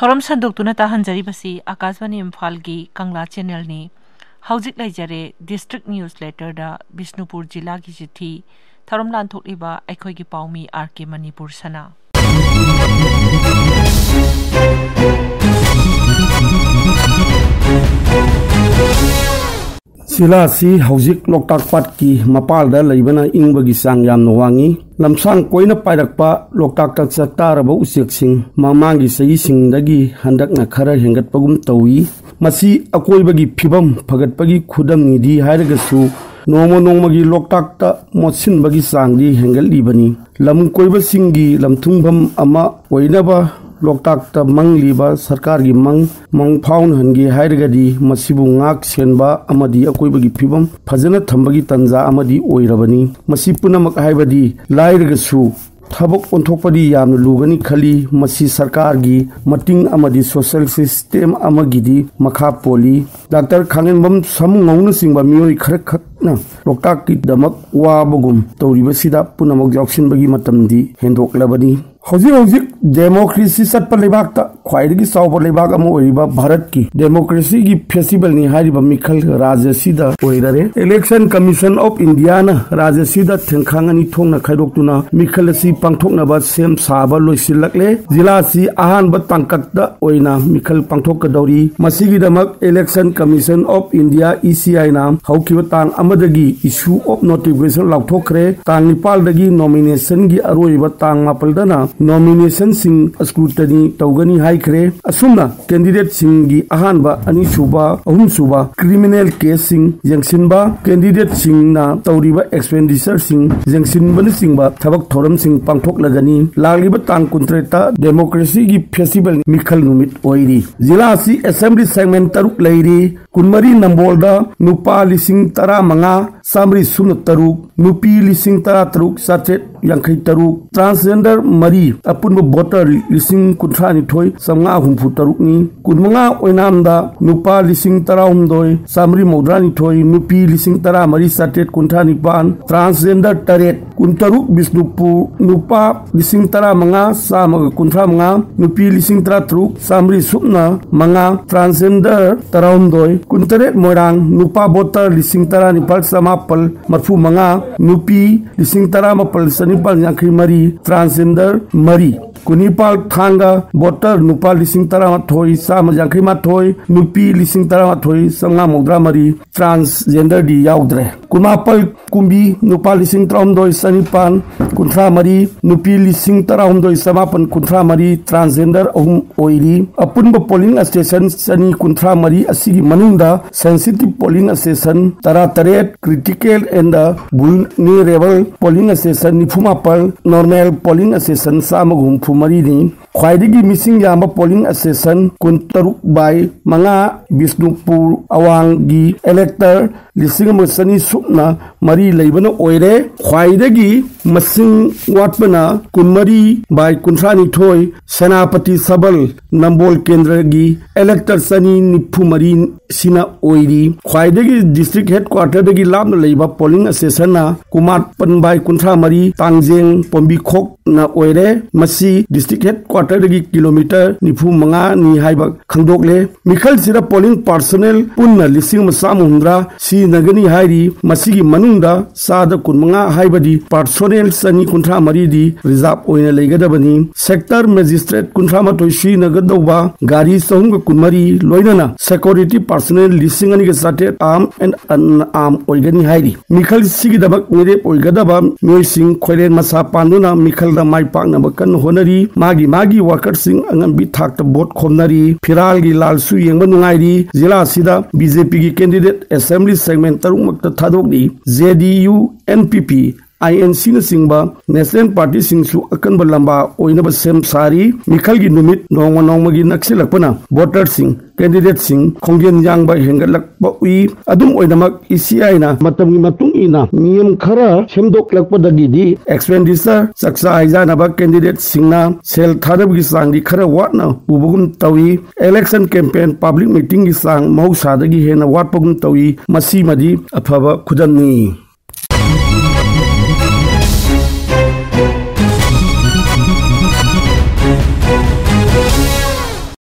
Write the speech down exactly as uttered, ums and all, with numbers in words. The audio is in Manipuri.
ꯊꯧꯔꯝ ꯁꯟꯗꯣꯛꯇꯨꯅ ꯇꯥꯍꯟꯖꯔꯤꯕꯁꯤ ꯑꯀꯥꯁꯕꯥꯅꯤ ꯏꯝꯐꯥꯜꯒꯤ ꯀꯪꯂꯥ ꯆꯦꯅꯦꯜꯅꯤ꯫ ꯍꯧꯖꯤꯛ ꯂꯩꯖꯔꯦ District News Letterꯗ ꯕꯤꯁꯅꯨꯄꯨꯔ ꯖꯤꯂꯥꯒꯤ ꯆꯤꯊꯤ꯫ ꯊꯧꯔꯝ ꯂꯥꯟꯊꯣꯛꯂꯤꯕ ꯑꯩꯈꯣꯏꯒꯤ ꯄꯥꯎꯃꯤ ꯑꯥꯔ ꯀꯦ ꯃꯅꯤꯄꯨꯔ ꯁꯅꯥ꯫ ꯖꯤꯂꯥ ꯑꯁꯤ ꯍꯧꯖꯤꯛ ꯂꯣꯛꯇꯥꯛ ꯄꯥꯠꯀꯤ ꯃꯄꯥꯜꯗ ꯂꯩꯕꯅ ꯏꯪꯕꯒꯤ ꯆꯥꯡ ꯌꯥꯝꯅ ꯋꯥꯡꯏ꯫ ꯂꯝꯁꯥꯡ ꯀꯣꯏꯅ ꯄꯥꯏꯔꯛꯄ ꯂꯣꯛꯇꯥꯛꯇ ꯆꯥꯛꯇꯥꯔꯕ ꯎꯆꯦꯛꯁꯤꯡ ꯃꯃꯥꯡꯒꯤ ꯆꯍꯤꯁꯤꯡꯗꯒꯤ ꯍꯟꯗꯛꯅ ꯈꯔ ꯍꯦꯟꯒꯠꯄꯒꯨꯝ ꯇꯧꯏ꯫ ꯃꯁꯤ ꯑꯀꯣꯏꯕꯒꯤ ꯐꯤꯕꯝ ꯐꯒꯠꯄꯒꯤ ꯈꯨꯗꯝꯅꯤꯗꯤ ꯍꯥꯏꯔꯒꯁꯨ, ꯅꯣꯡꯃ ꯅꯣꯡꯃꯒꯤ ꯂꯣꯛꯇꯥꯛꯇ ꯃꯣꯠꯁꯤꯟꯕꯒꯤ ꯆꯥꯡꯗꯤ ꯍꯦꯟꯒꯠꯂꯤꯕꯅꯤ꯫ ꯂꯝ ꯀꯣꯏꯕꯁꯤꯡꯒꯤ ꯂꯝꯊꯨꯡꯐꯝ ꯑꯃ ꯑꯣꯏꯅꯕ ꯂꯣꯛꯇꯥꯛꯇ ꯃꯪꯂꯤꯕ ꯁꯔꯀꯥꯔꯒꯤ ꯃꯪ ꯃꯪ ꯐꯥꯎꯅꯍꯟꯒꯦ ꯍꯥꯏꯔꯒꯗꯤ, ꯃꯁꯤꯕꯨ ꯉꯥꯛ ꯁꯦꯟꯕ ꯑꯃꯗꯤ ꯑꯀꯣꯏꯕꯒꯤ ꯐꯤꯕꯝ ꯐꯖꯅ ꯊꯝꯕꯒꯤ ꯇꯥꯟꯖꯥ ꯑꯃꯗꯤ ꯑꯣꯏꯔꯕꯅꯤ꯫ ꯃꯁꯤ ꯄꯨꯝꯅꯃꯛ ꯍꯥꯏꯕꯗꯤ ꯂꯥꯏꯔꯒꯁꯨ, ꯊꯕꯛ ꯑꯣꯟꯊꯣꯛꯄꯗꯤ ꯌꯥꯝꯅ ꯂꯨꯒꯅꯤ ꯈꯜꯂꯤ꯫ ꯃꯁꯤ ꯁꯔꯀꯥꯔꯒꯤ ꯃꯇꯤꯡ ꯑꯃꯗꯤ social system ꯑꯃꯒꯤꯗꯤ ꯃꯈꯥ ꯄꯣꯜꯂꯤ꯫ ꯗꯥꯛꯇꯔ ꯈꯥꯉꯦꯝꯕꯝ ꯁꯥꯃꯨꯉꯧꯅꯆꯤꯡꯕ ꯃꯤꯑꯣꯏ ꯈꯔꯈꯛꯅ ꯂꯣꯛꯇꯥꯛꯀꯤꯗꯃꯛ ꯋꯥꯕꯒꯨꯝ ꯇꯧꯔꯤꯕꯁꯤꯗ ꯄꯨꯝꯅꯃꯛ ꯌꯥꯎꯁꯤꯟꯕꯒꯤ ꯃꯇꯝꯗꯤ ꯍꯦꯟꯗꯣꯛꯂꯕꯅꯤ꯫ ꯍꯧꯖꯤꯛ ꯍꯧꯖꯤꯛ democracy ꯆꯠꯄ ꯂꯩꯕꯥꯛꯇ ꯈ꯭ꯋꯥꯏꯗꯒꯤ ꯆꯥꯎꯕ ꯂꯩꯕꯥꯛ ꯑꯃ ꯑꯣꯏꯔꯤꯕ ꯚꯥꯔꯠꯀꯤ democracyꯒꯤ festivalꯅꯤ ꯍꯥꯏꯔꯤꯕ ꯃꯤꯈꯜ ꯔꯥꯖ꯭ꯌꯁꯤꯗ ꯑꯣꯏꯔꯔꯦ꯫ Election Commission of Indiaꯅ ꯔꯥꯖ꯭ꯌꯁꯤꯗ ꯊꯦꯡꯈꯥꯡ ꯑꯅꯤ ꯊꯣꯛꯅ ꯈꯥꯏꯗꯣꯛꯇꯨꯅ ꯃꯤꯈꯜ ꯑꯁꯤ ꯄꯥꯡꯊꯣꯛꯅꯕ ꯁꯦꯝ ꯁꯥꯕ ꯂꯣꯏꯁꯤꯜꯂꯛꯂꯦ꯫ ꯖꯤꯂꯥ ꯑꯁꯤ ꯑꯍꯥꯟꯕ ꯇꯥꯡꯀꯛꯇ ꯑꯣꯏꯅ ꯃꯤꯈꯜ ꯄꯥꯡꯊꯣꯛꯀꯗꯧꯔꯤ꯫ ꯃꯁꯤꯒꯤꯗꯃꯛ Election Commission of India, ECIꯅ ꯍꯧꯈꯤꯕ ꯇꯥꯡ ꯑꯃꯗꯒꯤ issue of notification ꯂꯥꯎꯊꯣꯛꯈ꯭ꯔꯦ꯫ ꯇꯥꯡ ꯅꯤꯄꯥꯜꯗꯒꯤ nominationꯒꯤ ꯑꯔꯣꯏꯕ ꯇꯥꯡ ꯃꯥꯄꯜꯗꯅ nominationꯁꯤꯡ scrutiny ꯇꯧꯒꯅꯤ ꯍꯥꯏꯈ꯭ꯔꯦ꯫ ꯑꯁꯨꯝꯅ candidateꯁꯤꯡꯒꯤ ꯑꯍꯥꯟꯕ, ꯑꯅꯤꯁꯨꯕ, ꯑꯍꯨꯝꯁꯨꯕ criminal caseꯁꯤꯡ ꯌꯦꯡꯁꯤꯟꯕ, candidateꯁꯤꯡꯅ ꯇꯧꯔꯤꯕ expenditureꯁꯤꯡ ꯌꯦꯡꯁꯤꯟꯕꯅꯆꯤꯡꯕ ꯊꯕꯛ ꯊꯧꯔꯝꯁꯤꯡ ꯄꯥꯡꯊꯣꯛꯂꯒꯅꯤ꯫ ꯂꯥꯛꯂꯤꯕ ꯇꯥꯡ ꯀꯨꯟꯇꯔꯦꯠꯇ democracyꯒꯤ festival ꯃꯤꯈꯜ ꯅꯨꯃꯤꯠ ꯑꯣꯏꯔꯤ꯫ ꯖꯤꯂꯥ ꯑꯁꯤ assembly segment ꯇꯔꯨꯛ ꯂꯩꯔꯤ꯫ ꯀꯨꯟꯃꯔꯤ ꯅꯝꯕꯣꯜꯗ ꯅꯨꯄꯥ ꯂꯤꯁꯤꯡ ꯇꯔꯥꯃꯉꯥ ꯆꯥꯃꯔꯤ ꯁꯨꯞꯅ ꯇꯔꯨꯛ, ꯅꯨꯄꯤ ꯂꯤꯁꯤꯡ ꯇꯔꯥ ꯇꯔꯨꯛ ꯆꯥꯇ꯭ꯔꯦꯠ ꯌꯥꯡꯈꯩ ꯇꯔꯨꯛ, transgender ꯃꯔꯤ, ꯑꯄꯨꯟꯕ voter ꯂꯤꯁꯤꯡ ꯀꯨꯟꯊ꯭ꯔꯥ ꯅꯤꯊꯣꯏ ꯆꯥꯃꯉꯥ ꯍꯨꯝꯐꯨ ꯇꯔꯨꯛꯅꯤ꯫ ꯀꯨꯟꯃꯉꯥ ꯑꯣꯏꯅꯥꯝꯗ ꯅꯨꯄꯥ ꯂꯤꯁꯤꯡ ꯇꯔꯥꯍꯨꯝꯗꯣꯏ ꯆꯥꯃꯔꯤ ꯃꯧꯗ꯭ꯔꯥ ꯅꯤꯊꯣꯏ, ꯅꯨꯄꯤ ꯂꯤꯁꯤꯡ ꯇꯔꯥ ꯃꯔꯤ ꯆꯥꯇ꯭ꯔꯦꯠ ꯀꯨꯟꯊ꯭ꯔꯥ ꯅꯤꯄꯥꯟ, transgender ꯇꯔꯦꯠ꯫ ꯀꯨꯟꯇꯔꯨꯛ ꯕꯤꯁꯅꯨꯄꯨꯔ ꯅꯨꯄꯥ ꯂꯤꯁꯤꯡ ꯇꯔꯥ ꯃꯉꯥ ꯆꯥꯝꯃꯒ ꯀꯨꯟꯊ꯭ꯔꯥ ꯃꯉꯥ, ꯅꯨꯄꯤ ꯂꯤꯁꯤꯡ ꯇꯔꯥ ꯇꯔꯨꯛ ꯆꯥꯃꯔꯤ ꯁꯨꯞꯅ ꯃꯉꯥ, transgender ꯇꯔꯥꯍꯨꯝꯗꯣꯏ꯫ ꯀꯨꯟꯇꯔꯦꯠ ꯃꯣꯏꯔꯥꯡ ꯅꯨꯄꯥ voter ꯂꯤꯁꯤꯡ ꯇꯔꯥ ꯅꯤꯄꯥꯜ ꯆꯥꯃꯥꯄꯜ ꯃꯔꯐꯨ ꯃꯉꯥ, ꯅꯨꯄꯤ ꯂꯤꯁꯤꯡ ꯇꯔꯥ ꯃꯥꯄꯜ ꯆꯅꯤꯄꯥꯜ ꯌꯥꯡꯈꯩ ꯃꯔꯤ, transgender ꯃꯔꯤ꯫ ꯀꯨꯟꯅꯤꯄꯥꯜ ꯊꯥꯡꯒ voter ꯅꯨꯄꯥ ꯂꯤꯁꯤꯡ ꯇꯔꯥ ꯃꯥꯊꯣꯏ ꯆꯥꯝꯃ ꯌꯥꯡꯈꯩ ꯃꯥꯊꯣꯏ, ꯅꯨꯄꯤ ꯂꯤꯁꯤꯡ ꯇꯔꯥ ꯃꯥꯊꯣꯏ ꯆꯥꯝꯃꯉꯥ ꯃꯧꯗ꯭ꯔꯥ ꯃꯔꯤ, transgender ꯗꯤ ꯌꯥꯎꯗ꯭ꯔꯦ꯫ ꯀꯨꯟꯃꯥꯄꯜ ꯀꯨꯝꯕꯤ ꯅꯨꯄꯥ ꯂꯤꯁꯤꯡ ꯇꯔꯥꯍꯨꯝꯗꯣꯏ ꯆꯅꯤꯄꯥꯟ ꯀꯨꯟꯊ꯭ꯔꯥ ꯃꯔꯤ, ꯅꯨꯄꯤ ꯂꯤꯁꯤꯡ ꯇꯔꯥꯍꯨꯝꯗꯣꯏ ꯆꯥꯃꯥꯄꯜ ꯀꯨꯟꯊ꯭ꯔꯥ ꯃꯔꯤ, transgender ꯑꯍꯨꯝ ꯑꯣꯏꯔꯤ꯫ ꯑꯄꯨꯟꯕ polling station ꯆꯅꯤ ꯀꯨꯟꯊ꯭ꯔꯥ ꯃꯔꯤ ꯑꯁꯤꯒꯤ ꯃꯅꯨꯡꯗ sensitive polling station ꯇꯔꯥ ꯇꯔꯦꯠ, critical and vulnerable polling station ꯅꯤꯐꯨ ꯃꯥꯄꯜ, normal polling station ꯆꯥꯝꯃꯒ ꯍꯨꯝꯐꯨ ꯃꯔꯤꯅꯤ꯫ ꯈ꯭ꯋꯥꯏꯗꯒꯤ ꯃꯤꯁꯤꯡ ꯌꯥꯝꯕ polling station ꯀꯨꯟꯇꯔꯨꯛ by ꯃꯉꯥ, ꯕꯤꯁꯅꯨꯄꯨꯔ ꯑꯋꯥꯡꯒꯤ elector ꯂꯤꯁꯤꯡ ꯑꯃ ꯆꯅꯤ ꯁꯨꯞꯅ ꯃꯔꯤ ꯂꯩꯕꯅ ꯑꯣꯏꯔꯦ꯫ ꯈ꯭ꯋꯥꯏꯗꯒꯤ ꯃꯁꯤꯡ ꯋꯥꯠꯄꯅ ꯀꯨꯟꯃꯔꯤ by ꯀꯨꯟꯊ꯭ꯔꯥ ꯅꯤꯊꯣꯏ, ꯁꯦꯅꯥꯄꯇꯤ ꯁꯕꯜ ꯅꯝꯕꯣꯜ ꯀꯦꯟꯗ꯭ꯔꯒꯤ elector ꯆꯅꯤ ꯅꯤꯐꯨ ꯃꯔꯤ ꯁꯤꯅ ꯑꯣꯏꯔꯤ꯫ ꯈ꯭ꯋꯥꯏꯗꯒꯤ district headquarter ꯗꯒꯤ ꯂꯥꯞꯅ ꯂꯩꯕ polling station ꯅ ꯀꯨꯟꯃꯥꯄꯟ by ꯀꯨꯟꯊ꯭ꯔꯥ ꯃꯔꯤ, ꯇꯥꯡꯖꯦꯡ ꯄꯣꯝꯕꯤꯈꯣꯛꯅ ꯑꯣꯏꯔꯦ꯫ ꯃꯁꯤ district headquarter ꯗꯒꯤ kilometre ꯅꯤꯐꯨ ꯃꯉꯥꯅꯤ ꯍꯥꯏꯕ ꯈꯪꯗꯣꯛꯂꯦ꯫ ꯃꯤꯈꯜꯁꯤꯗ polling personnel ꯄꯨꯟꯅ ꯂꯤꯁꯤꯡ ꯑꯃ ꯆꯥꯝꯃ ꯍꯨꯝꯗ꯭ꯔꯥ ꯁꯤꯖꯤꯟꯅꯒꯅꯤ ꯍꯥꯏꯔꯤ꯫ ꯃꯁꯤꯒꯤ ꯃꯅꯨꯡꯗ ꯆꯥꯗ ꯀꯨꯟꯃꯉꯥ ꯍꯥꯏꯕꯗꯤ personnel ꯆꯅꯤ ꯀꯨꯟꯊ꯭ꯔꯥ ꯃꯔꯤꯗꯤ reserve ꯑꯣꯏꯅ ꯂꯩꯒꯗꯕꯅꯤ꯫ Sector magistrate ꯀꯨꯟꯊ꯭ꯔꯥ ꯃꯥꯊꯣꯏ ꯁꯤꯖꯤꯟꯅꯒꯗꯧꯕ ꯒꯥꯔꯤ ꯆꯍꯨꯝꯒ ꯀꯨꯟꯃꯔꯤ, ꯂꯣꯏꯅꯅ security personnel ꯂꯤꯁꯤꯡ ꯑꯅꯤꯒ ꯆꯥꯇ꯭ꯔꯦꯠ armed and unarmed ꯑꯣꯏꯒꯅꯤ ꯍꯥꯏꯔꯤ꯫ ꯃꯤꯈꯜꯁꯤꯒꯤꯗꯃꯛ ꯃꯤꯔꯦꯞ ꯑꯣꯏꯒꯗꯕ ꯃꯤꯑꯣꯏꯁꯤꯡ ꯈꯣꯏꯔꯦꯟ ꯃꯁꯥ ꯄꯥꯟꯗꯨꯅ ꯃꯤꯈꯜꯗ ꯃꯥꯏ ꯄꯥꯛꯅꯕ ꯀꯟꯅ ꯍꯣꯠꯅꯔꯤ꯫ ꯃꯥꯒꯤ ꯃꯥꯒꯤ worker ꯁꯤꯡ ꯑꯉꯝꯕꯤ ꯊꯥꯛꯇ vote ꯈꯣꯝꯅꯔꯤ꯫ ꯐꯤꯔꯥꯜꯒꯤ ꯂꯥꯜꯁꯨ ꯌꯦꯡꯕ ꯅꯨꯡꯉꯥꯏꯔꯤ꯫ ꯖꯤꯂꯥ ꯑꯁꯤꯗ B J P ꯒꯤ candidate assembly segment ꯇꯔꯨꯛꯃꯛꯇ ꯊꯥꯗꯣꯛꯂꯤ꯫ J D U, N P P, I N ꯁꯤꯅꯆꯤꯡꯕ ꯅꯦꯁꯅꯦꯜ ꯄꯥꯔꯇꯤꯁꯤꯡꯁꯨ ꯑꯀꯟꯕ ꯂꯝꯕꯥ ꯑꯣꯏꯅꯕ ꯁꯦꯝ ꯁꯥꯔꯤ꯫ ꯃꯤꯈꯜꯒꯤ ꯅꯨꯃꯤꯠ ꯅꯣꯡꯃ ꯅꯣꯡꯃꯒꯤ ꯅꯛꯁꯤꯜꯂꯛꯄꯅ ꯚꯣꯇꯔꯁꯤꯡ, ꯀꯦꯟꯗꯤꯗꯦꯠꯁꯤꯡ ꯈꯣꯡꯖꯦꯜ ꯌꯥꯡꯕ ꯍꯦꯟꯒꯠꯂꯛꯄ ꯎꯏ꯫ ꯑꯗꯨꯝ ꯑꯣꯏꯅꯃꯛ, ꯏ ꯁꯤ ꯑꯥꯏꯅ ꯃꯇꯝꯒꯤ ꯃꯇꯨꯡ ꯏꯟꯅ ꯅꯤꯌꯝ ꯈꯔ ꯁꯦꯝꯗꯣꯛꯂꯛꯄꯗꯒꯤꯗꯤ ꯑꯦꯛꯁꯄꯦꯟꯗꯤꯆꯔ, ꯆꯥꯛꯆꯥ ꯍꯩꯖꯥꯅꯕ ꯀꯦꯟꯗꯤꯗꯦꯠꯁꯤꯡꯅ ꯁꯦꯜ ꯊꯥꯗꯕꯒꯤ ꯆꯥꯡꯗꯤ ꯈꯔ ꯋꯥꯠꯅ ꯎꯕꯒꯨꯝ ꯇꯧꯏ꯫ ꯏꯂꯦꯛꯁꯟ ꯀꯦꯝꯄꯦꯟ, ꯄꯕ꯭ꯂꯤꯛ ꯃꯤꯇꯤꯡꯒꯤ ꯆꯥꯡ ꯃꯍꯧꯁꯥꯗꯒꯤ ꯍꯦꯟꯅ ꯋꯥꯠꯄꯒꯨꯝ ꯇꯧꯏ꯫ ꯃꯁꯤꯃꯗꯤ ꯑꯐꯕ ꯈꯨꯗꯝꯅꯤ꯫